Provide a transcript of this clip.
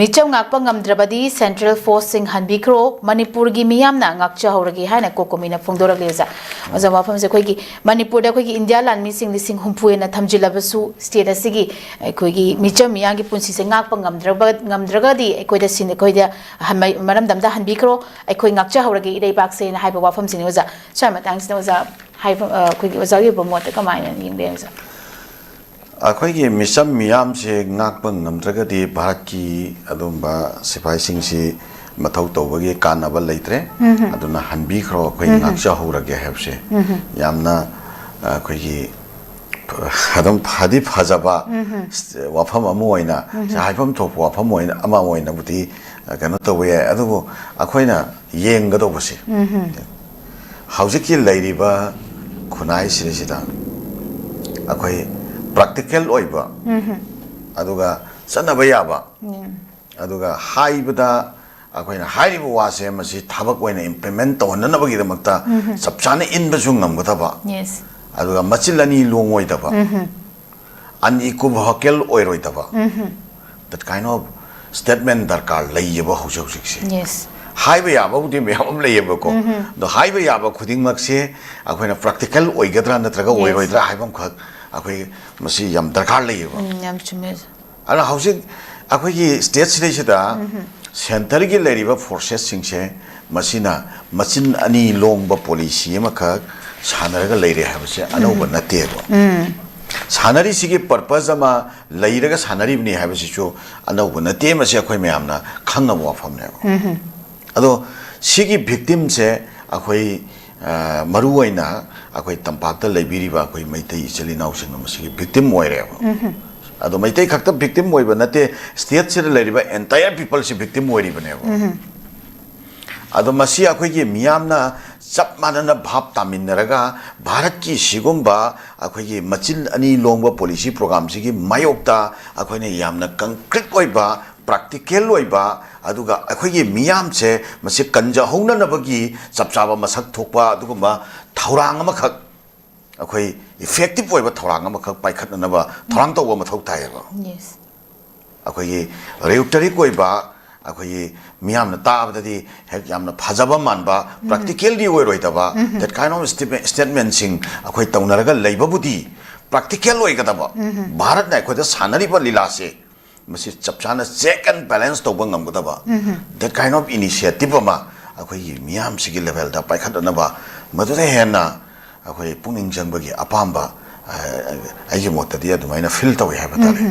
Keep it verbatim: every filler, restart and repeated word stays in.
ꯃꯤꯆꯝ ꯉꯥꯛꯄ ꯉꯝꯗ꯭ꯔꯕꯗꯤ ꯁꯦꯟꯇ꯭ꯔꯦꯜ ꯐꯣꯔꯁꯁꯤꯡ ꯍꯟꯕꯤꯈ꯭ꯔꯣ, ꯃꯅꯤꯄꯨꯔꯒꯤ ꯃꯤꯌꯥꯝꯅ ꯉꯥꯛꯆꯍꯧꯔꯒꯦ ꯍꯥꯏꯅ ꯀꯣꯀꯣꯃꯤꯅ ꯐꯣꯡꯗꯣꯔꯛꯂꯤ ꯑꯣꯖꯥ꯫ ꯑꯣꯖꯥ, ꯋꯥꯐꯝꯁꯦ ꯑꯩꯈꯣꯏꯒꯤ ꯃꯅꯤꯄꯨꯔꯗ ꯑꯩꯈꯣꯏꯒꯤ ꯏꯟꯗꯤꯌꯥ ꯂꯥꯟꯃꯤꯁꯤꯡ ꯂꯤꯁꯤꯡ ꯍꯨꯝꯐꯨ ꯍꯦꯟꯅ ꯊꯝꯖꯤꯜꯂꯕꯁꯨ ꯁ꯭ꯇꯦꯠ ꯑꯁꯤꯒꯤ ꯑꯩꯈꯣꯏꯒꯤ ꯃꯤꯆꯝ ꯃꯤꯌꯥꯝꯒꯤ ꯄꯨꯟꯁꯤꯁꯦ ꯉꯥꯛꯄ ꯉꯝꯗ꯭ꯔꯕ, ꯉꯝꯗ꯭ꯔꯒꯗꯤ ꯑꯩꯈꯣꯏꯗ ꯁꯤꯟ-, ꯑꯩꯈꯣꯏꯗ ꯍꯟ-, ꯃꯔꯝꯗꯝꯗ ꯍꯟꯕꯤꯈ꯭ꯔꯣ, ꯑꯩꯈꯣꯏ ꯉꯥꯛꯆꯍꯧꯔꯒꯦ ꯏꯔꯩꯕꯥꯛꯁꯦꯅ ꯍꯥꯏꯕ ꯋꯥꯐꯝꯁꯤꯅꯤ ꯑꯣꯖꯥ꯫ ꯁ꯭ꯋꯥꯏ ꯃꯇꯥꯡꯁꯤꯗ ꯑꯣꯖꯥ ꯍꯥꯏꯕ, ꯑ, ꯑꯩꯈꯣꯏꯒꯤ ꯑꯣꯖꯥꯒꯤ ꯑꯣꯏꯕ ꯃꯣꯠꯇ ꯀꯃꯥꯏꯅ ꯌꯦꯡꯕꯤ ꯑꯣꯖꯥ? ꯑꯩꯈꯣꯏꯒꯤ ꯃꯤꯆꯝ ꯃꯤꯌꯥꯝꯁꯦ ꯉꯥꯛꯄ ꯉꯝꯗ꯭ꯔꯒꯗꯤ ꯚꯥꯔꯠꯀꯤ ꯑꯗꯨꯝꯕ ꯁꯤꯐꯥꯏꯁꯤꯡꯁꯤ ꯃꯊꯧ ꯇꯧꯕꯒꯤ ꯀꯥꯟꯅꯕ ꯂꯩꯇ꯭ꯔꯦ꯫ ꯑꯗꯨꯅ ꯍꯟꯕꯤꯈ꯭ꯔꯣ, ꯑꯩꯈꯣꯏ ꯉꯥꯛꯆꯍꯧꯔꯒꯦ ꯍꯥꯏꯕꯁꯦ ꯌꯥꯝꯅ, ꯑ, ꯑꯩꯈꯣꯏꯒꯤ ꯑꯗꯨꯝ ꯐꯗꯤ ꯐꯖꯕ ꯋꯥꯐꯝ ꯑꯃ ꯑꯣꯏꯅ, ꯍꯥꯏꯐꯝ ꯊꯣꯛꯄ ꯋꯥꯐꯝ ꯑꯣꯏꯅ, ꯑꯃ ꯑꯣꯏꯅꯕꯨꯗꯤ, ꯑ, ꯀꯩꯅꯣ ꯇꯧꯕ ꯌꯥꯏ꯫ ꯑꯗꯨꯕꯨ ꯑꯩꯈꯣꯏꯅ ꯌꯦꯡꯒꯗꯧꯕꯁꯦ, ꯍꯧꯖꯤꯛꯀꯤ ꯂꯩꯔꯤꯕ ꯈꯨꯟꯅꯥꯏꯁꯤꯗꯩꯁꯤꯗ ꯑꯩꯈꯣꯏ ꯄ꯭ꯔꯥꯛꯇꯤꯀꯦꯜ ꯑꯣꯏꯕ, ꯑꯗꯨꯒ ꯆꯠꯅꯕ ꯌꯥꯕ, ꯑꯗꯨꯒ ꯍꯥꯏꯕꯗ ꯑꯩꯈꯣꯏꯅ ꯍꯥꯏꯔꯤꯕ ꯋꯥꯁꯦ ꯃꯁꯤ ꯊꯕꯛ ꯑꯣꯏꯅ ꯏꯝꯄ꯭ꯂꯤꯃꯦꯟ ꯇꯧꯍꯟꯅꯅꯕꯒꯤꯗꯃꯛꯇ ꯆꯞ ꯆꯥꯅ ꯏꯟꯕꯁꯨ ꯉꯝꯒꯗꯕ, ꯑꯗꯨꯒ ꯃꯆꯤꯜ ꯑꯅꯤ ꯂꯣꯡꯉꯣꯏꯗꯕ, ꯑꯟꯏꯀ꯭ꯋꯤꯚꯣꯀꯦꯜ ꯑꯣꯏꯔꯣꯏꯗꯕ, that kind of statement ꯗꯔꯀꯥꯔ ꯂꯩꯌꯦꯕ ꯍꯧꯖꯤꯛ ꯍꯧꯖꯤꯛꯁꯦ꯫ ꯍꯥꯏꯕ ꯌꯥꯕꯕꯨꯗꯤ ꯃꯌꯥꯝ ꯑꯃ ꯂꯩꯌꯦꯕꯀꯣ, ꯑꯗꯣ ꯍꯥꯏꯕ ꯌꯥꯕ ꯈꯨꯗꯤꯡꯃꯛꯁꯦ ꯑꯩꯈꯣꯏꯅ ꯄ꯭ꯔꯥꯛꯇꯤꯀꯦꯜ ꯑꯣꯏꯒꯗ꯭ꯔꯥ ꯅꯠꯇ꯭ꯔꯒ ꯑꯣꯏꯔꯣꯏꯗ꯭ꯔꯥ ꯍꯥꯏꯕ ꯑꯃꯈꯛ ꯑꯩꯈꯣꯏ ꯃꯁꯤ ꯌꯥꯝ ꯗꯔꯀꯥꯔ ꯂꯩꯌꯦꯕ꯫ ꯎꯝ, ꯌꯥꯝ ꯆꯨꯝꯃꯦ꯫ ꯑꯗꯨꯅ ꯍꯧꯖꯤꯛ ꯑꯩꯈꯣꯏꯒꯤ ꯁ꯭ꯇꯦꯠꯁꯤꯗꯩꯁꯤꯗ ꯁꯦꯟꯇꯔꯒꯤ ꯂꯩꯔꯤꯕ ꯐꯣꯔꯁꯦꯁꯁꯤꯡꯁꯦ ꯃꯁꯤꯅ ꯃꯆꯤꯟ ꯑꯅꯤ ꯂꯣꯡꯕ ꯄꯣꯂꯤꯁꯤ ꯑꯃꯈꯛ ꯁꯥꯟꯅꯔꯒ ꯂꯩꯔꯦ ꯍꯥꯏꯕꯁꯦ ꯑꯅꯧꯕ ꯅꯠꯇꯦꯕ꯫ ꯁꯥꯟꯅꯔꯤꯁꯤꯒꯤ ꯄꯔꯄꯁ ꯑꯃ ꯂꯩꯔꯒ ꯁꯥꯟꯅꯔꯤꯕꯅꯤ ꯍꯥꯏꯕꯁꯤꯁꯨ ꯑꯅꯧꯕ ꯅꯠꯇꯦ, ꯃꯁꯤ ꯑꯩꯈꯣꯏ ꯃꯌꯥꯝꯅ ꯈꯪꯉꯕ ꯋꯥꯐꯝꯅꯦꯕ꯫ ꯑꯗꯣ ꯁꯤꯒꯤ ꯚꯤꯛꯇꯤꯝꯁꯦ ꯑꯩꯈꯣꯏ, ꯑ, ꯃꯔꯨꯑꯣꯏꯅ ꯑꯩꯈꯣꯏ ꯇꯝꯄꯥꯛꯇ ꯂꯩꯕꯤꯔꯤꯕ ꯑꯩꯈꯣꯏ ꯃꯩꯇꯩ ꯏꯆꯤꯜ ꯏꯅꯥꯎꯁꯤꯡꯅ ꯃꯁꯤꯒꯤ ꯚꯤꯛꯇꯤꯝ ꯑꯣꯏꯔꯦꯕ꯫ ꯑꯗꯣ ꯃꯩꯇꯩ ꯈꯛꯇ ꯚꯤꯛꯇꯤꯝ ꯑꯣꯏꯕ ꯅꯠꯇꯦ, ꯁ꯭ꯇꯦꯠꯁꯤꯗ ꯂꯩꯔꯤꯕ ꯑꯦꯟꯇꯥꯌꯔ ꯄꯤꯄꯜꯁꯤ ꯚꯤꯛꯇꯤꯝ ꯑꯣꯏꯔꯤꯕꯅꯦꯕ꯫ ꯑꯗꯣ ꯃꯁꯤ ꯑꯩꯈꯣꯏꯒꯤ ꯃꯤꯌꯥꯝꯅ ꯆꯞ ꯃꯥꯟꯅꯅ ꯚꯥꯞ ꯇꯥꯃꯤꯟꯅꯔꯒ ꯚꯥꯔꯠꯀꯤ ꯁꯤꯒꯨꯝꯕ ꯑꯩꯈꯣꯏꯒꯤ ꯃꯆꯤꯟ ꯑꯅꯤ ꯂꯣꯡꯕ ꯄꯣꯂꯤꯁꯤ ꯄ꯭ꯔꯣꯒ꯭ꯔꯥꯝꯁꯤꯒꯤ ꯃꯥꯌꯣꯛꯇ ꯑꯩꯈꯣꯏꯅ ꯌꯥꯝꯅ ꯀꯪꯀ꯭ꯔꯤꯠ ꯑꯣꯏꯕ, ꯄ꯭ꯔꯥꯛꯇꯤꯀꯦꯜ ꯑꯣꯏꯕ, ꯑꯗꯨꯒ ꯑꯩꯈꯣꯏꯒꯤ ꯃꯤꯌꯥꯝꯁꯦ ꯃꯁꯤ ꯀꯟꯖꯍꯧꯅꯅꯕꯒꯤ ꯆꯞ ꯆꯥꯕ ꯃꯁꯛ ꯊꯣꯛꯄ ꯑꯗꯨꯒꯨꯝꯕ ꯊꯧꯔꯥꯡ ꯑꯃꯈꯛ, ꯑꯩꯈꯣꯏ ꯏꯐꯦꯛꯇꯤꯞ ꯑꯣꯏꯕ ꯊꯧꯔꯥꯡ ꯑꯃꯈꯛ ꯄꯥꯏꯈꯠꯅꯅꯕ ꯊꯧꯔꯥꯡ ꯇꯧꯕ ꯃꯊꯧ ꯇꯥꯏꯌꯦꯕ꯫ ꯑꯩꯈꯣꯏꯒꯤ ꯔꯤꯇꯣꯔꯤꯛ ꯑꯣꯏꯕ, ꯑꯩꯈꯣꯏꯒꯤ ꯃꯤꯌꯥꯝꯅ ꯇꯥꯕꯗꯗꯤ ꯍꯦꯛ ꯌꯥꯝꯅ ꯐꯖꯕ ꯃꯥꯟꯕ, ꯄ꯭ꯔꯦꯛꯇꯤꯀꯦꯜꯗꯤ ꯑꯣꯏꯔꯣꯏꯗꯕ, that kind of statement- statementꯁꯤꯡ ꯑꯩꯈꯣꯏ ꯇꯧꯅꯔꯒ ꯂꯩꯕꯕꯨꯗꯤ ꯄ꯭ꯔꯦꯛꯇꯤꯀꯦꯜ ꯑꯣꯏꯒꯗꯕ, ꯚꯥꯔꯠꯅ ꯑꯩꯈꯣꯏꯗ ꯁꯥꯟꯅꯔꯤꯕ ꯂꯤꯂꯥꯁꯦ ꯃꯁꯤ ꯆꯞ ꯆꯥꯅ check and balance ꯇꯧꯕ ꯉꯝꯒꯗꯕ, that kind of initiative ꯑꯃ ꯑꯩꯈꯣꯏꯒꯤ ꯃꯤꯌꯥꯝꯁꯤꯒꯤ ꯂꯦꯚꯦꯜꯗ ꯄꯥꯏꯈꯠꯅꯅꯕ, ꯃꯗꯨꯗ ꯍꯦꯟꯅ ꯑꯩꯈꯣꯏ ꯄꯨꯛꯅꯤꯡ ꯆꯪꯕꯒꯤ ꯑꯄꯥꯝꯕ, ꯑ, ꯑꯩꯒꯤ ꯃꯣꯠꯇꯗꯤ ꯑꯗꯨꯃꯥꯏꯅ ꯐꯤꯜ ꯇꯧꯏ ꯍꯥꯏꯕ ꯇꯥꯔꯦ꯫